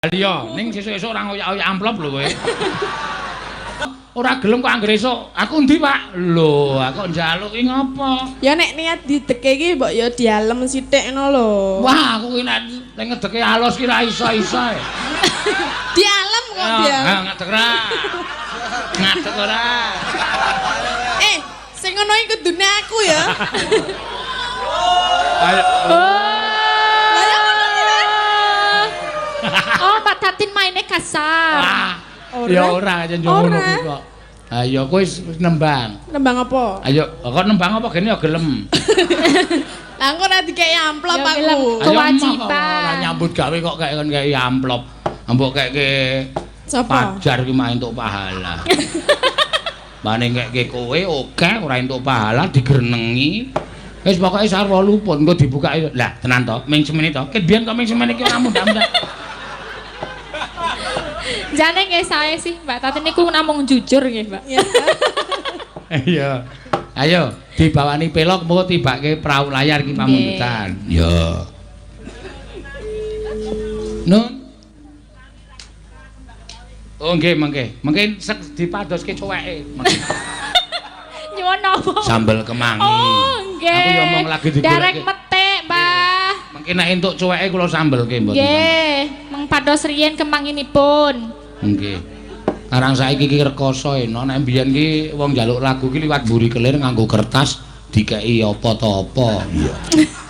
Iya, ning sesuk-esuk ora ngoyak-oyak amplop lho kowe. Ora gelem kok anggere esuk. Aku endi, Pak? Lho, aku njaluk iki ngopo? Ya nek niat dideke iki mbok ya dialem sithik ngono lho. Wah, aku ki nek ngedeke alus ki ra iso-iso. Dialem kok dialem. Ha, ngadeg ra. Ngadeg ora. Eh, sing ngono iki kudune aku ya. Ayo. Lah ya ngono ki. Oh, Mbak Tatin mainnya kasar. Wah. Ya ora yen yo ngono kuwi kok. Ayo kowe wis nembang. Nembang apa? Ayo, kok nembang apa gene ya gelem. Lah engko ora dikeki amplop Ya gelem. aku. Kewajiban. Ora nyambut gawe kok kek kon kei amplop. Mbok keke Sapa? Pajar ki mah entuk pahala. Mane keke kowe oke ora entuk pahala digrenengi. Wis pokoke sarwa luput engko dibukake. Lah tenan to, ming semene to. Ket biyen kok ming semene iki ora mundak-mundak. Jane nggih sae sih Mbak Tatin niku namung jujur nggih, Mbak. Iya. Ayo dibawani pelok mengko tibake prau layar ki pamundutan. Iya. Nun. Oh nggih mengke. Mengke dipadoske cuweke. Nyuwun napa? Sambel kemangi. Oh, nggih. Aku yo omong lagi digoleki. Derek metik, Mbah. Mengke nek entuk cuweke kula sambelke mboten. Nggih, meng pados riyen kemanginipun. Nggih. Karang saiki iki rekoso eno nek mbiyen ki wong njaluk lagu ki liwat mburi kelir nganggo kertas dikeki apa ta apa. Iya.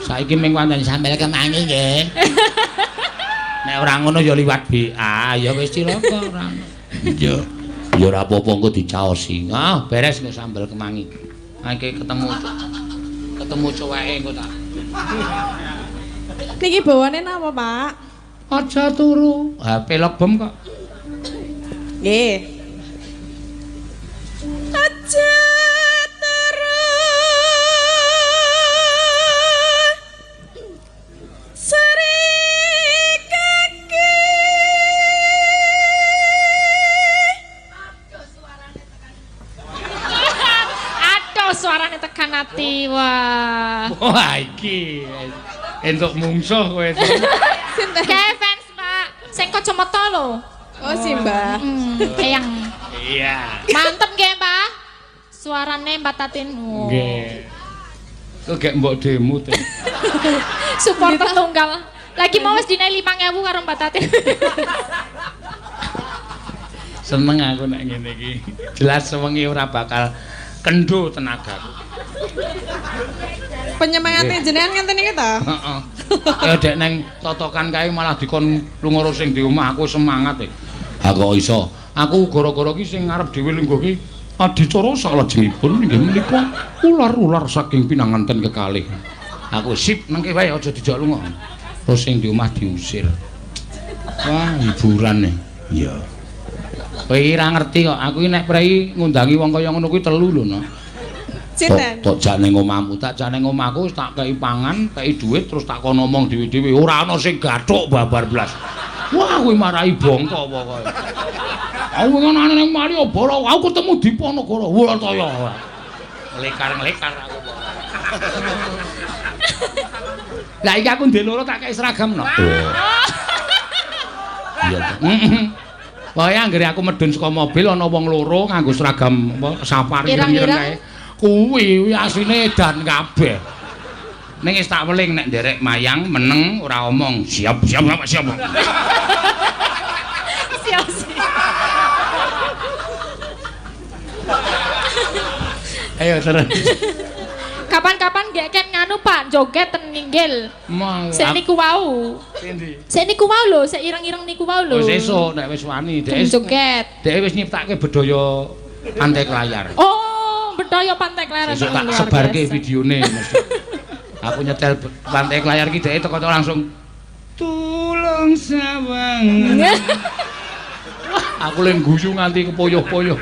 Saiki ming wonten sambel kemangi nggih. Nek ora ngono ya liwat BA, ya wis cilaka ora. Iya. Ya ora apa-apa engko dicaosi. Ah, beres engko sambel kemangi. Mangke ketemu cuweke engko tak. Niki bawane napa, Pak? Aja turu. Ha pelok bom kok. Nggih. Aja turu. Sri kaki. Aduh suarane tekan ati. Wah. Wah iki entuk mungsuh kowe. Sinten? Kayak fans, Pak. Sing kacamata lho. Oh, si Mbah. Eyang. Iya. Mantep nggih, Pak. Suarane Mbak Tatin. Oh. Nggih. Kok gek mbok demo te. Supporter tunggal. Lagi mau wis dinai 5.000 karo Mbak Tatin. Seneng aku nek ngene iki. Jelas sewengi ora bakal kendo tenagaku. Penyemangate jenengan ngenten iki ta? Heeh. Ya dek neng totokan kae malah dikon lunga sing di omah aku semangat e. Ha kok iso? Aku gara-gara ki sing ngarep dhewe lungguh ki adicara salajengipun inggih menika ular-ular saking pinanganten kekalih. Aku sip nengke wae aja dijak lunga. Terus sing di omah diusir. Wah, hiburan e. Iya. Kowe iki ra ngerti kok, aku iki nek prei ngundangi wong kaya ngono kuwi telu lho, no. Sinten? Tok jak ning omahmu, tak jak ning omahku wis tak kei pangan, kei dhuwit terus tak kon omong dhewe-dhewe. Ora ana sing gathuk babar blas. Wah, kuwi marahi bongko pokoke. Aku ngono ning Malioboro, aku ketemu Diponegoro. Wurtaya. Lekar-lekar aku. Lah iki aku ndek loro tak kei seragam no. Iya. Pokoke anggere aku medhun saka mobil ana wong loro nganggo seragam safari ireng-ireng kae. Kuwi asline edan kabeh. Ning wis tak weling nek nderek mayang meneng ora omong. Siap siap siap siap. Siap siap. Ayo terus. Kapan-kapan gek ken nganu Pak, joget ten nginggil. Sik niku wau. Endi? Sik niku wau lho, sik ireng-ireng niku wau lho. Wis esuk nek wis wani dhek joget. Dhek wis nyiptake bedaya Pantai Klayar. Oh, bedaya Pantai Klayar. Sesuk tak sebarke videone mesti. Aku nyetel Pantai Klayar iki dhek teko langsung tulung sawang. Aku leng guyu nganti kepoyoh-poyoh.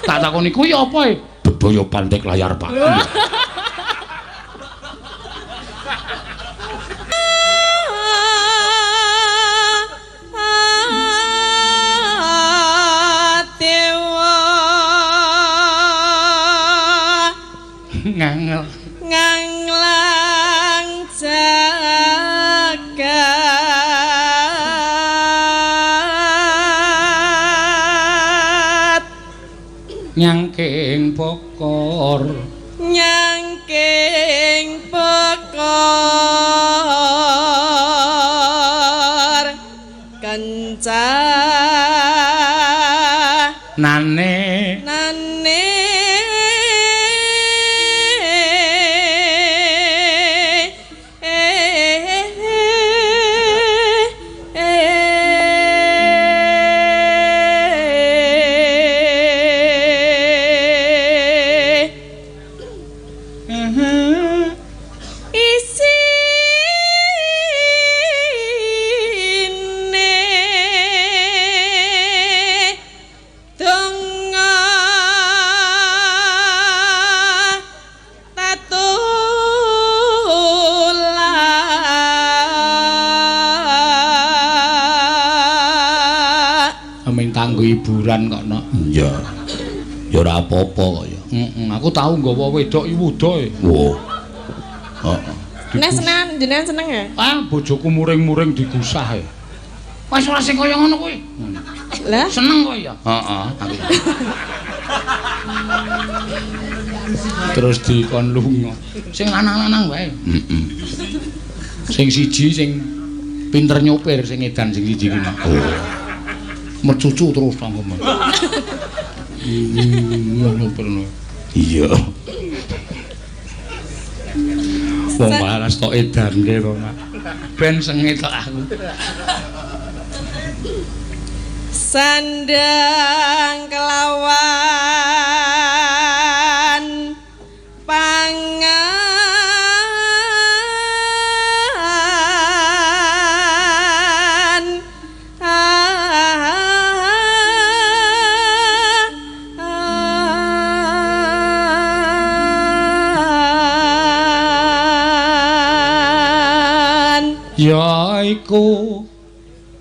Tak takoni kuwi apa e? Bedaya Pantai Klayar, Pak. Dewa Ngangel. nganglang jagat. Nyangking bokor. Nyangking bokor kenca nane nane isine donga tatula Aming tanggo hiburan kok no. Iya. Ya ora apa-apa kok ya. Heeh, aku tau nggawa wedok iki wuda e. Wo. Heeh. Nek seneng jenengan seneng ya? Ah, bojoku muring-muring digusah e. Wis ora sing kaya ngono kuwi. Lah, Seneng kok ya? Heeh, aku. Terus dikon lunga. Sing lanang-lanang wae. Heeh. Sing siji sing pinter nyopir sing edan sing siji ki. Oh. Mercucu terus tangkem. Nyopir. Iya. Wong malas tok edanke to, Mak. Ben sengit tok aku. Sandang kelawan pangan Ya iku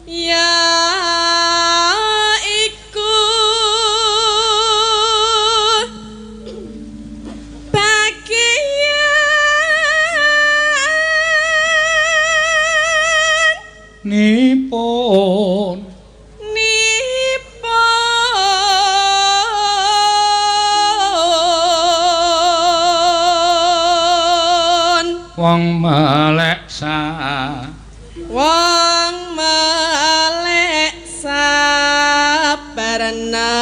ya iku bagian nipun nipun wong melek sa wong melek sabarna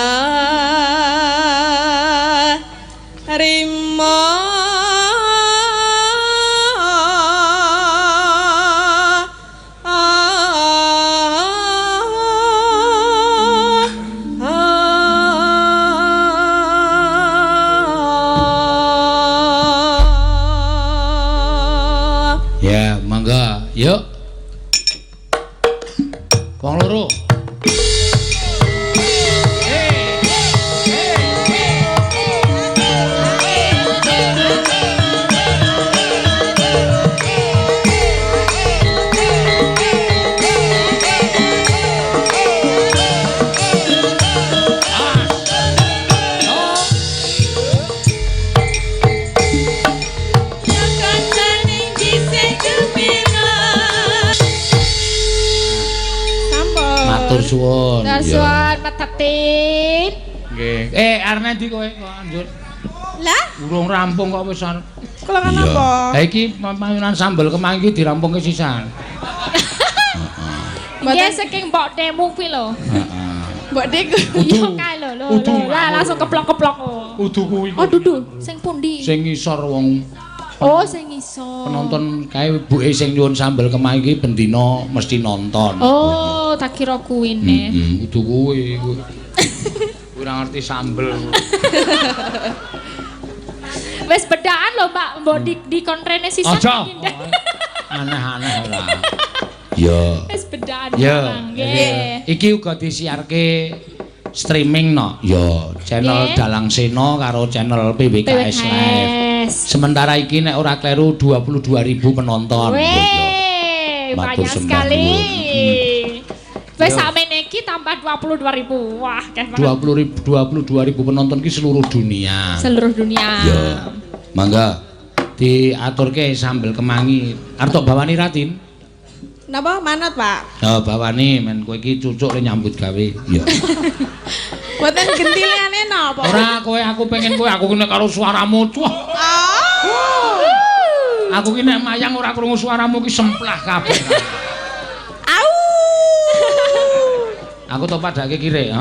rima Ya, mangga. Yuk. Wong loro. Matur suwun. Suwun Pak Tatin. Nggih. Eh, arep ndi kowe kok anjur? Lah, Urung rampung kok wis arep. kula kan napa? Ha iki payunan sambel kemangi dirampungke sisan. Nggih saking mbok demu kuwi lho. Heeh. Mbok Dik. Iya kae lho lho. Lah langsung keplok-keplok. Udu kuwi. Oh dudu, sing pundi? Sing ngisor wong Oh, sing ngisor. Penonton kae ibuke sing nyuwun sambel kemangi iki bendina mesti nonton. Oh, tak kira kuwi ne. Heeh, udu kuwi. Kuwi ora ngerti sambel. Wis bedaan lho, Mbak. Mbok di kontrene sisan. Aja. Aneh-aneh ora. Ya. Wis bedaan Ya. nggih. Iki uga disiarke streaming no. Ya, Channel Dalang Sena karo channel PWKS Live. Sementara iki nek ora kleru 22.000 penonton. Weh, Matur banyak sembah sekali. Wes sakmene iki tambah 22.000. Wah, akeh banget. 22.000 penonton ki seluruh dunia. Seluruh dunia. Ya. Mangga. Diaturke sambel kemangi. Arep tok bawani Ratin? Napa manut, Pak? Ya bawani men kowe iki cucuk le nyambut gawe. Ya. Mboten genti liyane napa? Ora kowe aku pengen kowe aku nek karo suaramu wah. Oh. Aku ki nek mayang ora krungu suaramu ki semplah kabeh. Au. Aku to padake kire.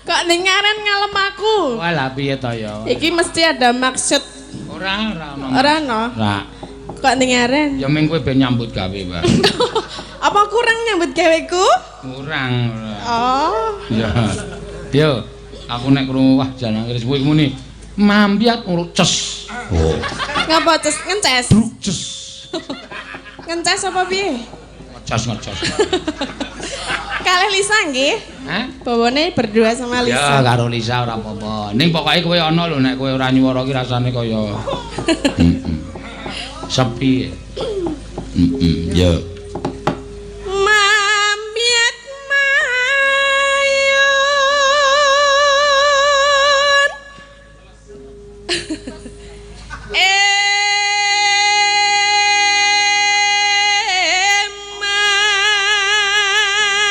Kok ning ngaren ngalem aku? Wah lah piye to ya. Iki mesti ada maksud. Ora ora ono. Ora no. Ora. Kok ning ngaren? Ya ming kowe ben nyambut gawe, Mbak. Apa kurang nyambut gaweku? Kurang ora. Oh. Ya. Yo, aku nek krungu wah jan wis kuwi muni mambiat ngono ces. Oh. Ngapa ces ngences? Bruk ces. Ngences apa piye? Ngeces ngeces. Kalih Lisa nggih. Hah? Bawane berdua sama Ya Lisa. karo Lisa ora apa-apa. Ning pokoke kowe ana lho nek kowe ora nyuwara ki rasane kaya sepi. Heeh, ya. Mambiat mayun.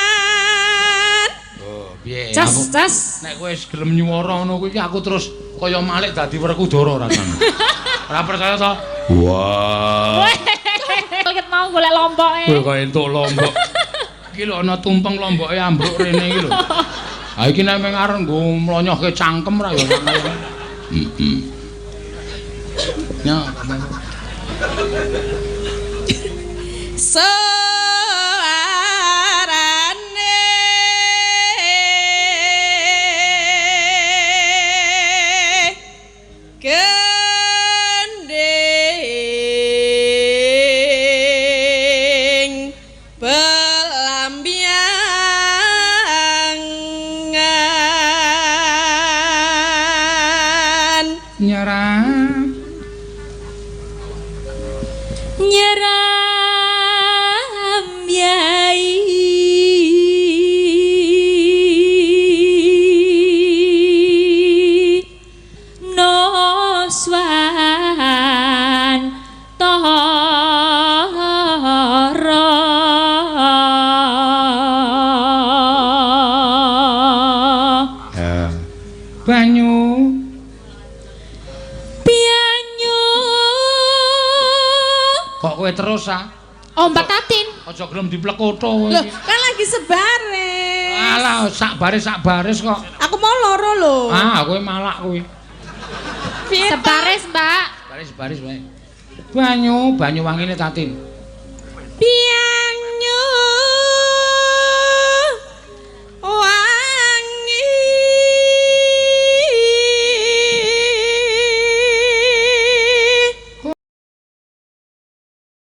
Eman. Oh, piye? Cas, Aku cas. nek kowe wis gelem nyuwara ngono kuwi ki aku terus kaya malik dadi Werkudara rasane. Ora percaya to? Wah. Ket mau golek lomboke. Kowe kaya entuk lombok. Iki lho ana tumpeng lomboke ambruk rene iki lho. Ha iki nek mung arep nggo mlonyohke cangkem ra ya. Heeh. Ya, Suarane gending belambiangan nyerah. Nyeram yai noswan tara. Ya. Banyu. Pianyu. Kok kowe terus ah? Oh, Mbak Tatin. Aja gelem diplekoto kowe Loh, iki. kan lagi sebaris. Alah, sak baris kok. Aku mau loro lho. Ah, kowe malak kowe. Piye to? Sebaris, Mbak. Baris-baris wae. Banyu, banyu wangine Tatin. Pianyu.